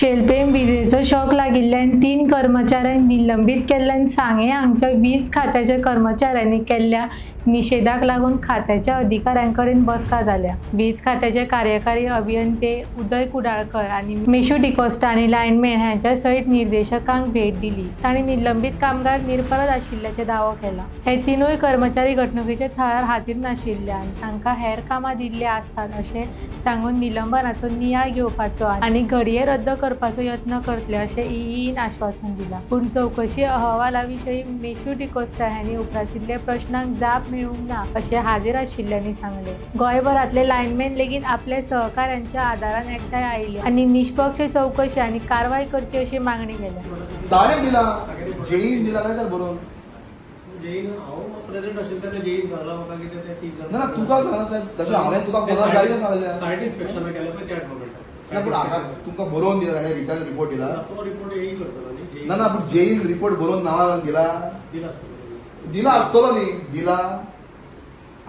शेलपेम विजेचो शॉक लागिल्ल्यान 3 कर्मचाऱ्यांक निलंबीत केल्ल्यान सांगें हांगच्या वीज खात्याच्या कर्मचाऱ्यांनी केल्ल्या निशेधाक लागून खात्याच्या अधिकाऱ्यां कडेन बसका जाल्या. वीज खात्याचे कार्यकारी अभियंते उदय कुडाळकर आनी मेशू डिकोस्टा आनी लायनमॅन हांच्या सयत निर्देशकांक भेट दिली. तांणी निलंबीत कामगार निरपराध आशिल्ल्याचो दावो केला. हे तिनूय कर्मचारी घडणुकेच्या थळार हाजीर नाशिल्ल्यान तांकां हेर कामां दिल्लीं आसात अशें सांगून निलंबनाचो नियाळ घेवपाचो आनी घडये रद्द करपाचो यत्न करतले अशें ईईन आश्वासन दिलां. पूण चवकशी अहवाला विशीं मेशू डिकोस्टा हांणी उप्रासिल्ल्या प्रश्नांक जाप मेळूंक ना अशें हाजीर आशिल्ल्यांनी सांगलें. गोंयभरांतले लायनमॅन लेगीत आपल्या सहकाऱ्यांच्या आदारान एकठांय आयले आनी निश्पक्ष चवकशी आनी कारवाय करची अशी मागणी केल्या. ताणें दिला, जेईन दिला काय तर बरोवन. जेईन हांव प्रेझेंट आशिल्लें तेन्ना जेईन सांगलां म्हाका कितें ते तीग जाण. ना ना, तुका सांगला साहेब, तशें हांवें तुका कोणाक जायतें सांगलें. सायट इन्स्पेक्शनां केलें पळय त्या एडवोकेटान. ना, पूण हांगा तुमकां बरोवन दिला ताणें, रिटर्न रिपोर्ट दिला. तो रिपोर्ट एई करतलो न्ही जेई. ना ना, पूण जेईन रिपोर्ट बरोवन नांवां दिला. दिला आसतलो. दिला आसतलो न्ही, दिला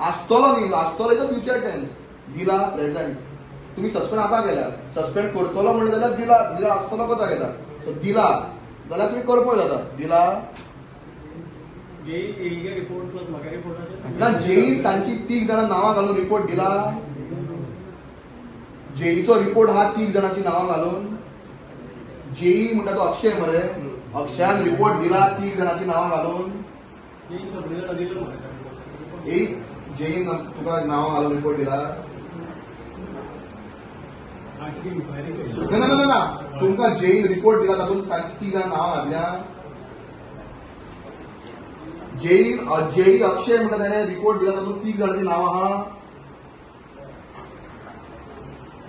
आसतलो न्ही, आसतलो is future tense, दिला प्रेझेंट. तुम्ही सस्पेंड आतां केल्या, सस्पेंड करतलो म्हणलें जाल्यार दिला, दिला आसतलो कोता घेता. सो दिला जाल्यार तुमी करपा जाता दिला. जेई एईगे रिपोर्ट प्लस म्हागे रिपोर्टाचेर. ना, जेईन तांची तीग जाणां नांवां घालून रिपोर्ट दिला. जेईचो रिपोर्ट हा तीग जाणांची नांवां घालून. जेई म्हणटा तो अक्षय मरे, अक्षयान रिपोर्ट दिला तीग जाणांची नांवां घालून. जेईन सगळीं जाणां दिलो म्हाका रिपोर्ट. एक जेईन तुका नांवां घालून रिपोर्ट दिला. ना ना ना ना, तुमकां जेईन रिपोर्ट दिला तातूंत तांची तीग जाणां नांवां घातल्या. जेईन, जेई अक्षय म्हणटा ताणें रिपोर्ट दिला तातूंत तीग जाणांची नांवां आहा.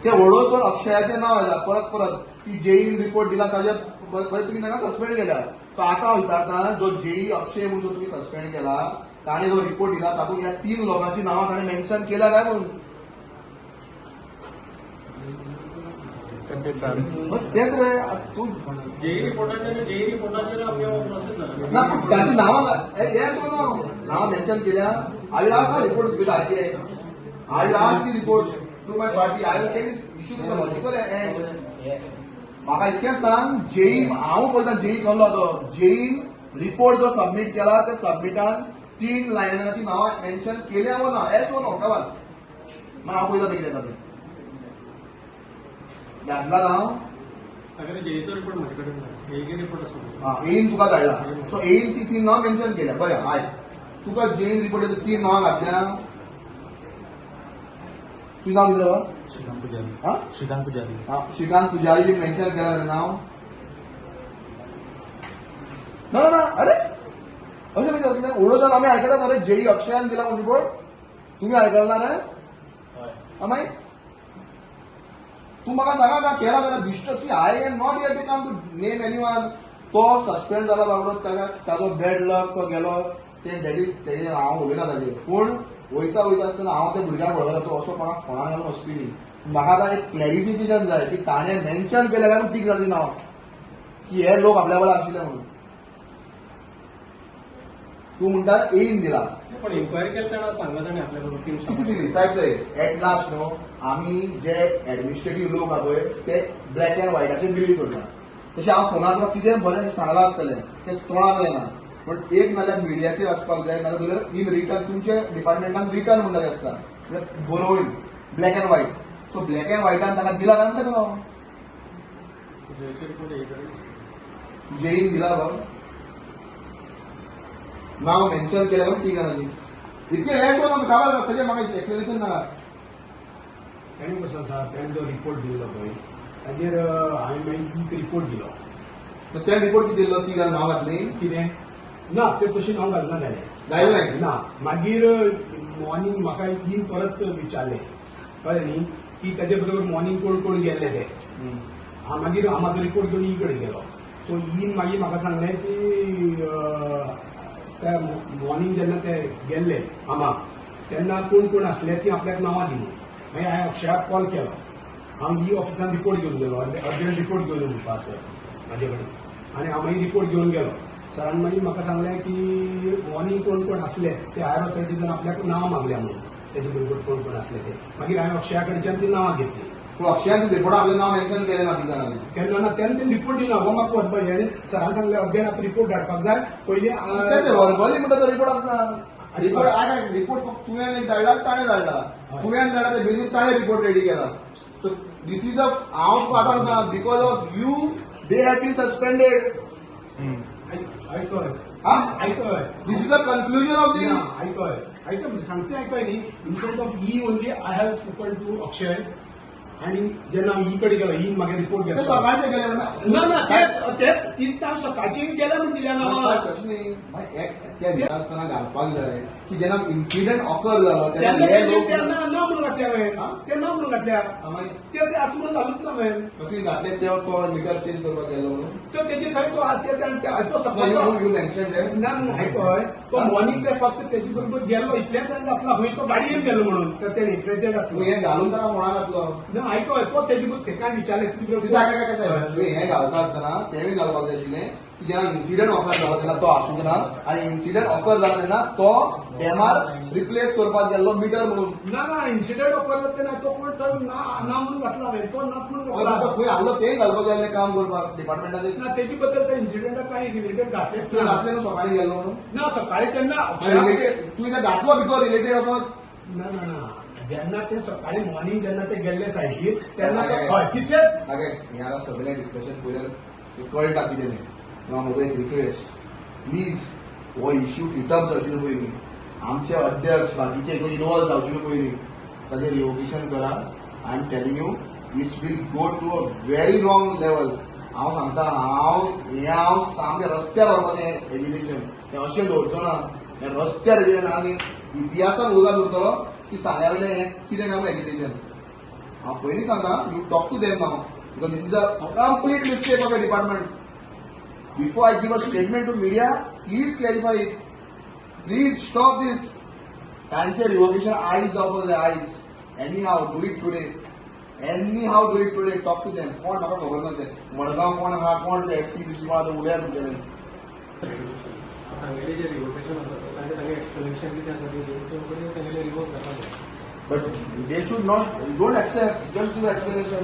ते व्हडोसर अक्षयाचें नांव येता परत परत की जेईन रिपोर्ट दिला ताज्या बरें तुमी ताका सस्पेंड केल्या. तो आतां हांव विचारता, जो जेई अक्षय म्हणून जो तुमी सस्पेंड केला ताणें जो रिपोर्ट दिला तातूंत ह्या तीन लोकांची नांवां ताणें मेन्शन केल्या काय म्हणून? मग तेच रे तूं. जेई रिपोर्टाचेर, जेई रिपोर्टाचेर आमगे प्रोसेस जाला. ना, पूण ताची नांवां येस नो नांवां मेन्शन केल्या. I will ask report with RTI. I will ask the report to my party. I will take this issue to the logical end. म्हाका इतकें सांग, जेई हांव पळयता, जेई कसलो तो जेईन रिपोर्ट जो सबमीट केला त्या सबमिटान तीन लायनमॅनाची नांवां मेन्शन केल्या वो ना? येस वो नो? खबर मागीर हांव पळयता तें कितें जाता तें. घातला नांव. तागेले जेईचो रिपोर्ट म्हजे कडेन ना, एईगे रिपोर्ट आसा. हा, एईन तुका धाडला, सो एईन ती तीन नांवां मेन्शन केल्या. बरें, आयक, तुका जेईन रिपोर्ट तीन नांवां घातल्या. तुजें नांव कितें रे? श्रीकांत पुजारी. हा? श्रीकांत पुजारी. हा, श्रीकांत पुजारी मेन्शन केला रे नाव. ना ना ना, अरे अशें कशें जातलें? उडोसान आमी आयकतात मरे, जेई अक्षयान दिला म्हणून रिपोर्ट. तुमी आयकला ना रे? हा, मागीर तूं म्हाका सांगा ना, केला जाल्यार बिश्टो. See, I am not here to come to name anyone. तो सस्पेंड जाला बाबडो, ताका ताजो बॅड लक, तो गेलो ते that is तेजें हांव उलयना ताजेर. पूण वयता वयता आसतना हांव त्या भुरग्याक वळखता, तो असो कोणाक फोनाक घालून वचपी न्ही. म्हाका आतां एक क्लॅरिफिकेशन जाय की ताणें मेन्शन केलें काय तीग जाणांची नांवां की हे लोक आपल्या बरोबर आशिल्ले म्हणून. तूं म्हणटा एईन दिला. पण इन्क्वायरी केली तेन्ना सांगला ताणें आपल्या बरोबर तीन. सी सी साहेब, साहेब, एट लास्ट न्हू, आमी जे एडमिनिस्ट्रेटीव लोक आहा पळय ते ब्लॅक अँड व्हायटाचेर बिलीव करता. तशें हांव फोनार तुका कितें बरें सांगलां आसतलें तें तोंडाक येना, पूण एक नाल्यार मिडियाचेर आसपाक जाय, नाल्यार जाल्यार इन रिटर्न तुमचे डिपार्टमेंटान रिटर्न म्हणटा तें आसता, म्हणजे बरोवन black and white. So black and व्हायटान ताका दिला काय म्हणटा तुका? जेईचो रिपोर्ट एई कडेन आसा. जेईन दिला बाब, नांव मेन्शन केलें म्हणून तीग जाणांची इतकें हें सो काबार ताजें म्हाका एक्सप्लेनेशन नाका. तेणें कसो आसा, तेणें जो रिपोर्ट दिल्लो पळय ताजेर हांवें मागीर एक रिपोर्ट दिलो. त्या रिपोर्ट कितें दिल्लो? तीग जाणां नांव घातलीं? कितें ना, ते तशें नांव घालना ताणें. घायलें ना, मागीर मॉर्निंग म्हाका इन परत विचारलें, कळ्ळें न्ही, की ताजे बरोबर मॉर्निंग कोण कोण गेल्ले ते. हांव मागीर हांव म्हाजो रिपोर्ट घेवन ई कडेन गेलो. सो इन मागीर म्हाका सांगलें की त्या मॉर्निंग जेन्ना ते गेल्ले कामाक तेन्ना कोण कोण आसले ती आपल्याक नांवां दिली. मागीर हांवें अक्षयाक कॉल केलो. हांव ई ऑफिसान रिपोर्ट घेवन गेलो, अर्जंट रिपोर्ट घेवन यो म्हणपा सर म्हाजे कडेन, आनी हांव मागीर रिपोर्ट घेवन गेलो. सरान मागीर म्हाका सांगलें की मॉर्निंग कोण कोण आसले ते हायर ऑथॉरिटीजान आपल्याक नांवां मागल्या म्हणून, तेजे बरोबर कोण कोण आसले ते. मागीर हांवें अक्षया कडच्यान ती नांवां घेतली. पूण अक्षयान रिपोर्टा आपलें नांव मेन्शन केलें ना तीग जाणांनी. केन्ना ना तेन्ना तेणी रिपोर्ट दिना हो म्हाका वचपा हेणे सरान सांगलें अर्जंट आतां रिपोर्ट धाडपाक जाय पयलीं. तें वर्बली म्हणटा तो रिपोर्ट आसना. रिपोर्ट आयक, रिपोर्ट फक्त तुवें एक धाडला, ताणें धाडला. तुवें धाडला ते बेजीर ताणें रिपोर्ट रेडी केला. सो दीस is a, हांव तुका आतां सांगता, because of you they have been suspended. आयकय. हा. आयकय. This is the conclusion of this. आयकय आयकय, सांगते आयकय न्ही. In front of EE only I have spoken to Akshay आणि जेन्ना हांव ई कडेन गेलो, ई मागीर रिपोर्ट ते घेतलो. सकाळचे गेले. ना ना, तेच तेच इतकें हांव सकाळचे गेल्या म्हूण दिल्या ना. तशें न्ही, मागीर त्या दिता आसतना घालपाक जाय की जेन्ना इन्सिडंट ऑकर जालो तेन्ना तेन्ना हे लोक ते ना ना म्हणून घातल्या हांवें. हा? ते ना म्हणून घातल्या. हा, मागीर ते ते असं म्हणून घालूच ना हांवें. तुवें घातले ते तो मिटर चेंज करपाक गेलो म्हणून. तो तेजे थंय तो तो सकाळचो you mention that. ना ना, आयकय, तो मॉर्निंग ते फक्त तेजे बरोबर गेलो इतलेंच आनी घातला खंय तो गाडयेन गेलो म्हणून तर तेणे प्रेझेंट तूं आसलो. हें घालून ताका कोणा घातलो? ना आयकय, तो तेजे बरोबर तेका विचारलें तुजे तुजें काय काय काय तुवें हें घालता आसतना तेंय घालपाक जाय आशिल्लें की जेन्ना इन्सिडंट ऑकर जालो तेन्ना तो आसूंक ना आनी इन्सिडंट ऑकर जालो तेन्ना तो डॅमार रिप्लेस करपाक गेल्लो मिटर म्हणून. ना ना, इन्सिडंट ऑकर जाता तेन्ना तो कोण तो ना ना म्हणून घातला हांवें, तो ना म्हणून तुका घातला. खंय आहलो तेंय घालपाक जाय आशिल्लें काम करपाक डिपार्टमेंटाचें. ना, तेजे बद्दल त्या इन्सिडंटाक कांय रिलेटेड घातलें तुवें घातलें न्हू सकाळीं गेल्लो म्हणून. ना, सकाळी तेन्ना रिलेटेड तुवें तें घातलो भितर रिलेटेड असो. ना ना ना, जेन्ना ते सकाळी मॉर्निंग जेन्ना ते गेल्ले सायडीर तेन्ना ते हय तितलेच. ओके, हें आतां सगळें डिस्कशन पयल्यार तें कळटा कितें तें. हांव म्हजो एक रिक्वेस्ट, प्लीज हो इश्यू हिटअप जावचे न्हू पयलीं, आमचे अध्यक्ष बाकीचे हितून इनवॉल्व जावचे न्हू पयलीं ताजें रिवोकेशन करा. I am telling you, this will go to a very wrong level. हांव सांगता, हांव हें हांव सामकें रस्त्यार व्हरपाचें एजिटेशन. हें अशें दवरचो ना. हें रस्त्यार एजिटेशन आनी इतिहासान उदकांत उरतलो की सांग्या वयलें हें कितें काय एजिटेशन. हांव पयलीं सांगता, you talk to them now because this is a complete mistake of a department. Before I give a statement to media, please clarify it. Please stop this. तांचे रिवोकेशन आयज जावपाक जाय आयज. Anyhow do it today, anyhow do it today. Talk to them. कोण म्हाका खबर ना ते मडगांव कोण आहा, कोण ते एस सी बी सी कोण आहा ते उलयात तुमचे. तांगेले जे रिवोकेशन आसा ते तांचे तांगे एक्सप्लेनेशन कितें आसा तेजेर तेंचे तांगेले रिवोक जाता. But they should not, don't accept, just give explanation.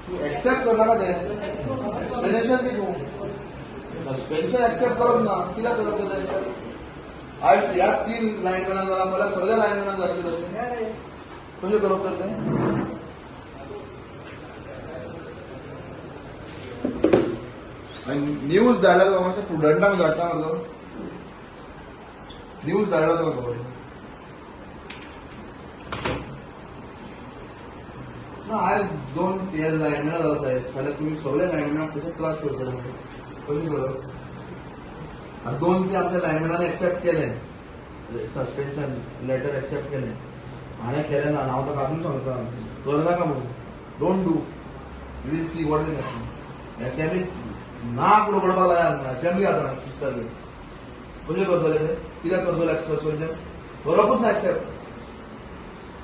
तूं एक्सेप्ट करनाका तें एक्सप्लेनेशन दी तूं. सस्पेन्शन एक्सेप्ट करप ना. कित्याक करप तें एक्सेप्ट? आयज ह्या तीन लायनमॅनाक जाला, फाल्यां सगळ्या लायनमॅनाक जातलें तशें. कशें करप तर तें? आनी न्यूज धाडला तुका मातशें प्रुडंटाक धाडटा मरे तो. न्यूज धाडला तुका खबर ना. आयज दोन हे लायनमॅनां जाला साहेब, फाल्यां तुमी सगळे लायनमॅनाक कशें त्रास करतले? कशें करप? आनी दोन ते आमच्या लायनमॅनान एक्सेप्ट केलें सस्पेन्शन लेटर, एक्सेप्ट केलें. हाणें केलें ना. हांव ताका अजून सांगता करनाका म्हणून. Don't do, you will see what will happen. Assembly नाक उगडपाक लाया असेंब्ली आतां 30 तारखेक. कशें करतले ते? कित्याक करतले सस्पेन्शन? करपूच ना accept.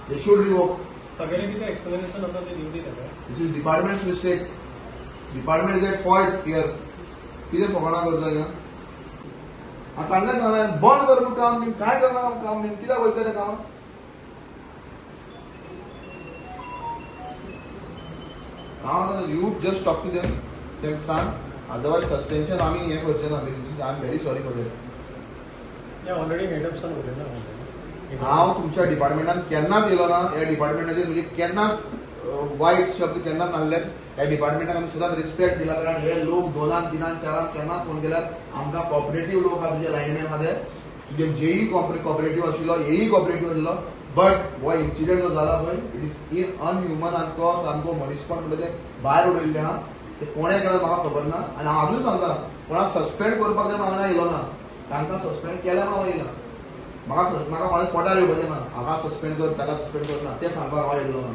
They should revoke. तागेलें कितें एक्सप्लेनेशन आसा तें दिवंदी ताका. This is department's mistake. Department is at fault here. कितें फकाणां करता हिंगा? आतां तांकां सांगलें बंद कर म्हूण काम बीन. काय करना काम बीन? कित्याक वयतले तें कामाक? हांव आतां you just talk to them, तेंका सांग, अदरवायज सस्पेन्शन आमी हें करचे ना. I am very sorry for that. Already head ऑफिसान उलयला हांव. हांव तुमच्या डिपार्टमेंटान केन्नाच येयलो ना. ह्या डिपार्टमेंटाचेर म्हणजे केन्नाच वायट शब्द केन्नाच नासले. ह्या डिपार्टमेंटाक आमी सदांच रिस्पेक्ट दिला, कारण हे लोक दोनान तिनान चारान केन्ना फोन केल्यार आमकां कॉपरेटीव लोक आहा. तुजे लायनमॅन आहा ते, तुजे जेई कॉपरेटीव आशिल्लो, एई कॉपरेटीव आशिल्लो. बट हो इन्सिडंट जो जाला पळय, it is in unhuman आनी तो सामको मनीसपण म्हणटा तें भायर उडयल्लें आहा. ते कोणें केलें म्हाका खबर ना. आनी हांव अजून सांगता, कोणाक सस्पेंड करपाक जाय हांगा येयलो ना. तांकां सस्पेंड केल्या म्हणून हांव येयला. म्हाका म्हाका कोणाक पोटार येवपाचें ना, हाका सस्पेंड कर, ताका सस्पेंड कर ना. तें सांगपाक हांव येयल्लो ना.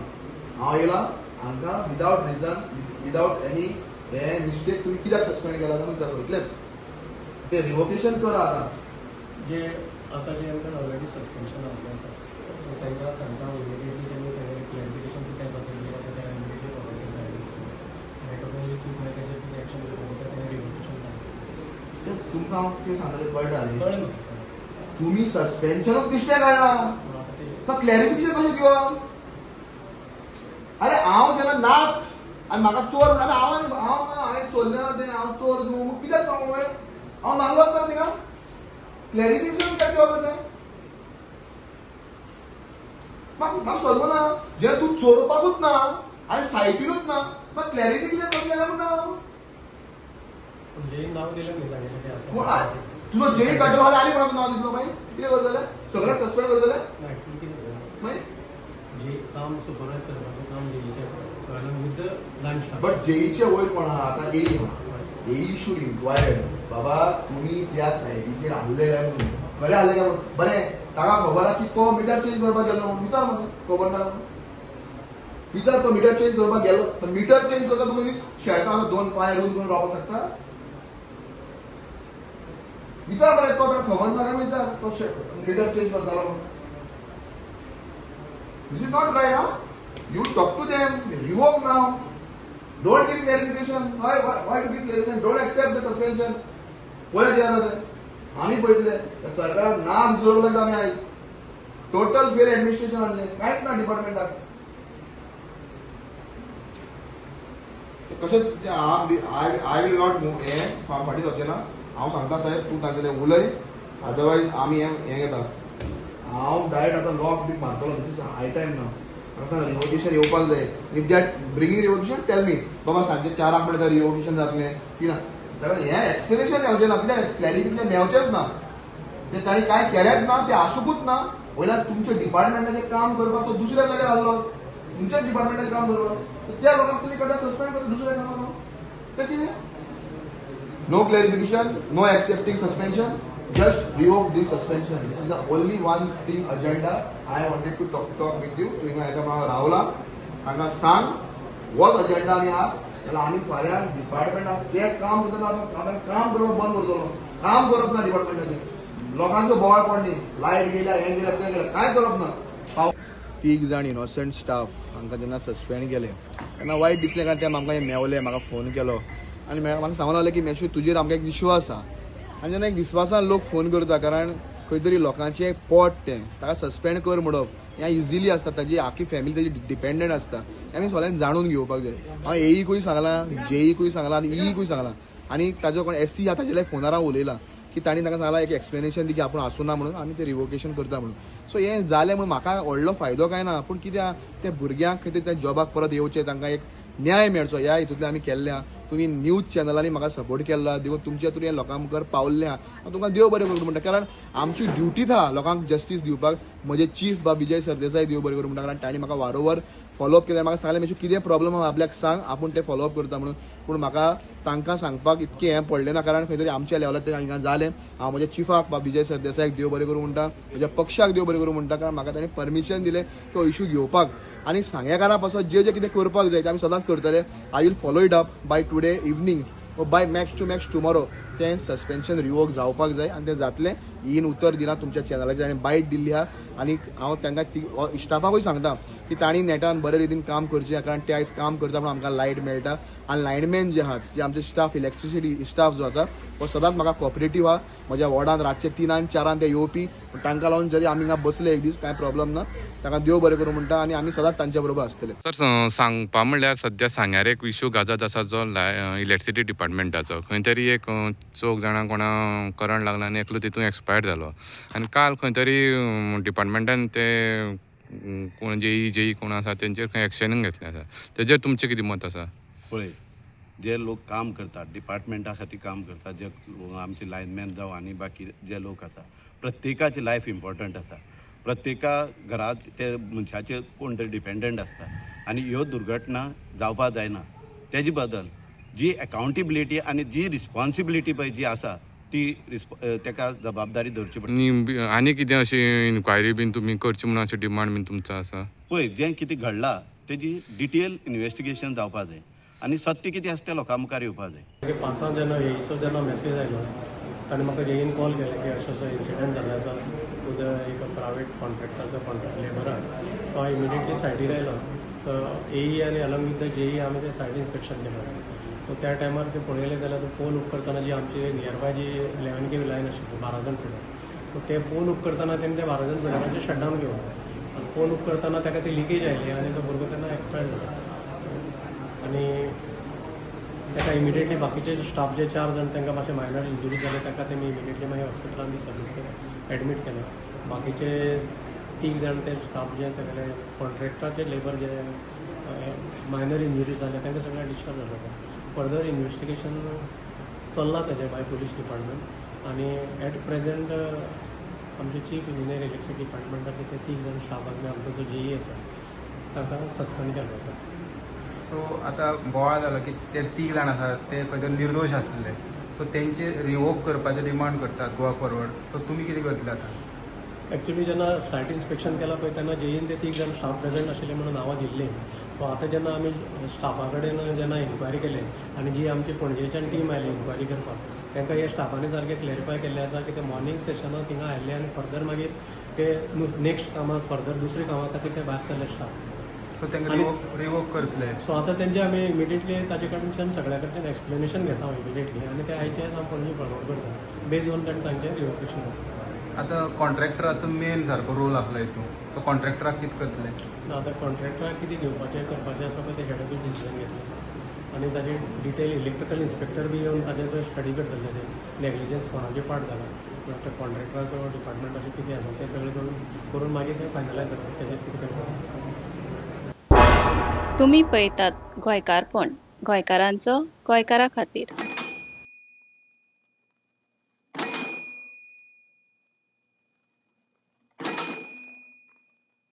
हांव येयला हांकां विदावट रिजन, विदावट एनी हे मिस्टेक तुमी कित्याक सस्पेंड केला म्हणून विचारलो, इतलेंच. ते रिवोकेशन करा आतां. जे आतां जे आमकां ऑलरेडी सस्पेन्शन आसलें आसा, तांकां सांगता इमिडिएटली तेणी तांगेलें क्लॅरिफिकेशन कितें आसा तें दिवपाचें. तें इमिडिएटली फॉरवर्ड करता. आनी चूक मागीर ताजेर कितें एक्शन घेवपाक जाय तें रिवोकेशन. ते तुमकां हांव कितें सांगता तें कळटा न्ही? कळ्ळें न्हू? तुमी सस्पेन्शनूच बेश्टें काडलां. आतां ते क्लॅरिफिकेशन कशें दिवप? अरे हांव जेन्ना नात आनी म्हाका चोर म्हणटा, हांव हांव हांवें चोरलें ना तें, हांव चोर न्हू, कित्याक सांगू हांवें? हांव मागलोच ना थिंगा. क्लॅरिफिकेशन कित्याक दिवप तें म्हाका समजना. जेन्ना तूं चोरपाकूच ना आनी सायटीनूच ना, मागीर क्लॅरिफिकेशन कसलें काय म्हणटा हांव? जेईन नाव दिलें न्ही तागेलें तें कोण आसा. तुजो जेई काडटलो जाल्यार आनी कोणाक नांव दितलो? मागीर कितें करतले? सगळ्यांक सस्पेंड करतले? ना, एक्चुअली कितें जालें, मागीर जे काम सुपरवायज करपाचें काम जेईचें आसा, so along with the line staff. But जेईचे वयर कोण आहा आतां? एई आहा. एई should inquire, बाबा तुमी त्या सायटीचेर आहले काय म्हणून, खरें आहले काय म्हणून. बरें, ताका खबर आहा की तो मिटर चेंज करपाक गेलो म्हणून. विचार म्हाका, खबर ना म्हणून विचार. तो मिटर चेंज करपाक गेलो, मिटर चेंज करता तुमी शेतान दोन पांय रोवन करून रावपाक शकता? विचार बरें, तो ताका खबर ना काय विचार, तो मिटर चेंज करतालो म्हणून. This is not right, huh? You talk to them, revoke now. Don't give clarification. Why to give clarification? Don't accept the suspension. पळय कितें जाता तें. आमी पळयतले. त्या सरकाराक नाक जोडूंक लागता आमी आयज. टोटल फेल एडमिनिस्ट्रेशन आसलें, कांयच ना डिपार्टमेंटाक. कशेंच I will not move. हें फाटीं सरचें ना. हांव सांगता साहेब, तूं तांचे कडेन उलय, अदरवायज आमी हें हें घेता. हांव डायरेक्ट आतां लॉक बी मारतलो. This is high time ना. म्हाका सांग, रिवोकेशन येवपाक जाय. If they are bringing revocation, tell me, बाबा सांजचे 4 म्हळ्यार रिवोकेशन जातलें की ना. ताका हें एक्सप्लेनेशन मेवचें ना, कित्याक क्लॅरिफिकेशन मेवचेंच ना. तें तांणी कांय केलेंच ना, तें आसुकूच ना. वयल्यान तुमच्या डिपार्टमेंटाचें काम करपाक तो दुसऱ्या जाग्यार आहलो, तुमच्याच डिपार्टमेंटाचें काम करपाक. त्या लोकांक तुमी कडल्यान सस्पेंड करता, दुसऱ्या कामाक तें कितें? No clarification, no accepting suspension, just revoke the suspension. This is the only one thing agenda I wanted to talk with you. तूं हिंगा येता म्हणून रावला, तांकां सांग होच अजेंडा आमी आहा. जाल्यार आमी फाल्यां डिपार्टमेंटाक तें काम करतना आतां काम करप बंद करतलो. काम करप ना डिपार्टमेंटाचें. लोकांचो बोवाळ पडनी, लायट गेल्या, हें गेल्या, तें गेल्या, कांय करप ना. तीग जाण इनोसंट स्टाफ हांकां जेन्ना सस्पेंड केले तेन्ना वायट दिसलें, कारण ते आमकां मेवले, म्हाका फोन केलो आनी म्हाका सांगूंक लागले की मेशू तुजेर आमकां एक विश्वास आहा. आनी जेन्ना एक विस्वासान लोक फोन करता, कारण खंय तरी लोकांचें पोट तें, ताका सस्पेंड कर म्हणप हें इजिली आसता. ताजी आख्खी फॅमिली ताजी डिपेंडंट आसता, हें आमी सगळ्यांक जाणून घेवपाक जाय. हांव एईकूय सांगलां, जेईकूय सांगलां आनी ईकूय सांगलां, आनी ताजो कोण एससी आहा ताजे फोनार हांव उलयलां की तांणी तांकां सांगलां एक एक्सप्लेनेशन दी की आपूण आसूं ना म्हणून, आमी तें रिवोकेशन करता म्हणून. सो हें जालें म्हणून म्हाका व्हडलो फायदो कांय ना, पूण कितें आहा, त्या भुरग्यांक खंय तरी त्या जॉबाक परत येवचें, तांकां एक न्याय मेळचो ह्या हितूंतल्यान आमी केल्लें आहा. तुमी न्यूज चॅनलांनी म्हाका सपोर्ट केल्ला देखून तुमच्या थ्रू हें लोकां मुखार पावल्लें आहा. हांव तुमकां देव बरें करूं म्हणटा, कारण आमची ड्युटीच आहा लोकांक जस्टीस दिवपाक. म्हजे चीफ बाब विजय सरदेसाय देव बरें करूं म्हणटा, कारण तांणी म्हाका वारोवर फॉलोअप केलें. म्हाका सांगलें, मातशें कितें प्रॉब्लम आहा आपल्याक सांग, आपूण तें फॉलोअप करता म्हणून. पूण म्हाका तांकां सांगपाक इतकें हें पडलें ना, कारण खंय तरी आमच्या लेवलार तें हांगा जालें. हांव म्हज्या चिफाक बाब विजय सरदेसायाक देव बरें करूं म्हणटा, म्हज्या पक्षाक देव बरें करूं म्हणटा, कारण म्हाका तांणी परमिशन दिलें तो इशू घेवपाक. आनी सांगेकारा पासत जे जे कितें करपाक जाय तें आमी सदांच करतले. I will follow it up by today evening or by max to max tomorrow. तें सस्पेन्शन रिवोक जावपाक जाय आनी तें जातलें. ईन उतर दिलां तुमच्या चॅनलाचेर आनी बायट दिल्ली आहा. आनी हांव तांकां स्टाफाकूय सांगता की तांणी नेटान बरे रितीन काम करचें, कारण ते आयज काम करता म्हणून आमकां लायट मेळटा. आनी लायनमॅन जे आहात, जे आमचे स्टाफ, इलेक्ट्रिसिटी स्टाफ जो आसा हो सदांच म्हाका कॉपरेटीव आहा. म्हज्या वॉर्डान रातचे 3 4 ते येवपी, पूण तांकां लागून जरी आमी हिंगा बसले एक दीस, कांय प्रॉब्लम ना. तांकां देव बरें करूं म्हणटा आनी आमी सदांच तांच्या बरोबर आसतले. सर, सांगपा म्हणल्यार सद्या सांग्यार एक इशू गाजत आसा जो इलेक्ट्रिसिटी डिपार्टमेंटाचो. खंय तरी एक चौग जाणां कोणा करंट लागला आनी एकलो तितून एक्सपायर जालो. आनी काल खंय तरी डिपार्टमेंटान ते कोण जेई जेई कोण आसा तेंचेर खंय एक्शनूय घेतलें आसा. तेजेर तुमचें कितें मत आसा? पळय, जे लोक काम करतात डिपार्टमेंटा खातीर काम करतात, जे आमचे लायनमॅन जावं आनी बाकी जे लोक आसा, प्रत्येकाची लायफ इम्पॉर्टंट आसा. प्रत्येका घरांत ते मनशाचेर कोण तरी डिपेंडंट आसता आनी ह्यो दुर्घटना जावपाक जायना. तेजे बद्दल जी एकाउंटेबिलिटी आनी जी रिस्पॉन्सिबिलिटी पळय जी आसा ती तेका जबाबदारी धरची पडटा. आनी आनी कितें अशी इन्क्वायरी बीन तुमी करची म्हणून अशें डिमांड बीन तुमचो आसा? पळय, जें कितें घडलां तेजी डिटेल इन्वेस्टिगेशन जावपाक जाय आनी सत्य कितें आसा तें लोकां मुखार येवपाक जाय. मागीर 5 जेन्ना एईचो जेन्ना मॅसेज आयलो, ताणें म्हाका जेईन कॉल केलें की अशें असो इन्सिडंट जाल्लो आसा विथ एक प्रायवेट कॉन्ट्रॅक्टराचो कॉन्ट्रॅक्ट लेबराक. सो हांव इमिडिएटली सायटीर आयलो. सो एई आनी अलॉंग विथ the JEE आमी ते सायट इन्स्पेक्शन केलें. सो त्या टायमार ते पळयलें जाल्यार तो पोल उपकरतना जी आमची नियरबाय जी 11 kV line आशिल्ली बाराजण फिडर, सो ते पोल उपकरतना तेणी ते बाराजण फिडराचें शटडावन घेवंक. आनी फोन करतना ताका ती लिकेज आयली आनी तो भुरगो तेन्ना एक्सपायर जालो. आनी ताका इमिडिएटली बाकीचे स्टाफ जे चार जाण तांकां मातशे मायनर इंजुरी जाले, ताका तेमी इमिडिएटली मागीर हॉस्पिटलान बी सबमीट केलें, एडमीट केलें. बाकीचे तीग जाण ते स्टाफ जे तेगेले कॉन्ट्रॅक्टाचे लेबर जे मायनर इंजुरी जाले तांकां सगळ्यांक डिस्चार्ज जाल्लो आसा. फर्दर इन्वेस्टिगेशन चल्लां तेजें बाय पुलीस डिपार्टमेंट आनी एट प्रेजेंट आमचे चीफ इंजिनियर इलेक्ट्रिसिटी डिपार्टमेंटाचे ते तीग जाण स्टाफ आसले, आमचो जो जेई आसा ताका सस्पेंड केल्लो आसा. सो आतां बोवाळ जालो की ते तीग जाण आसात ते खंय तरी निर्दोश आसले, सो तेंचे रिवोक करपाचे डिमांड करतात गोवा फॉरवर्ड. सो तुमी कितें करतले आतां? एक्चुली जेन्ना सायट इन्स्पेक्शन केलां पळय तेन्ना जेईन ते तीग जाण स्टाफ प्रेजंट आशिल्ले म्हणून नांवां दिल्लीं. सो आतां जेन्ना आमी स्टाफा कडेन जेन्ना इन्क्वायरी केली आनी जी आमची पणजेच्यान टीम आयली इन्क्वायरी करपाक, तांकां ह्या स्टाफांनी सारकें क्लॅरिफाय केल्लें आसा की ते मॉर्निंग सेशनाक थिंगा आयिल्ले आनी फर्दर मागीर ते नेक्स्ट कामाक फर्दर दुसरे कामा खातीर ते भायर सरले स्टाफ. सो तांकां रिवोक करतले? सो आतां तेंचे आमी इमिडिएटली ताजे कडच्यान सगळ्या कडच्यान एक्सप्लेनेशन घेता इमिडिएटली आनी ते आयचे आमी पणजे फॉरवर्ड करता, बेज ऑन तांणी तांचें रिवोकेशन जाता. आतां कॉन्ट्रॅक्टराचो मेन सारको रोल आसलो हितून, सो कॉन्ट्रॅक्टराक कितें करतले? ना, आतां कॉन्ट्रॅक्टराक कितें घेवपाचें करपाचें आसा पळय ते हेड ऑफीस डिसिजन घेतलें आनी ताजे डिटेल इलेक्ट्रिकल इन्स्पेक्टर बी येवन ताजेर तो स्टडी करतले, ते नेग्लिजन्स कोणाचे पार्ट जाला, म्हणल्यार कॉन्ट्रॅक्टराचो डिपार्टमेंटाचें कितें आसा तें सगळें करून करून मागीर तें फायनलायज जाता तेजेर कितें करपाचें. तुमी पळयतात गोंयकारपण, गोंयकारांचो गोंयकारा खातीर.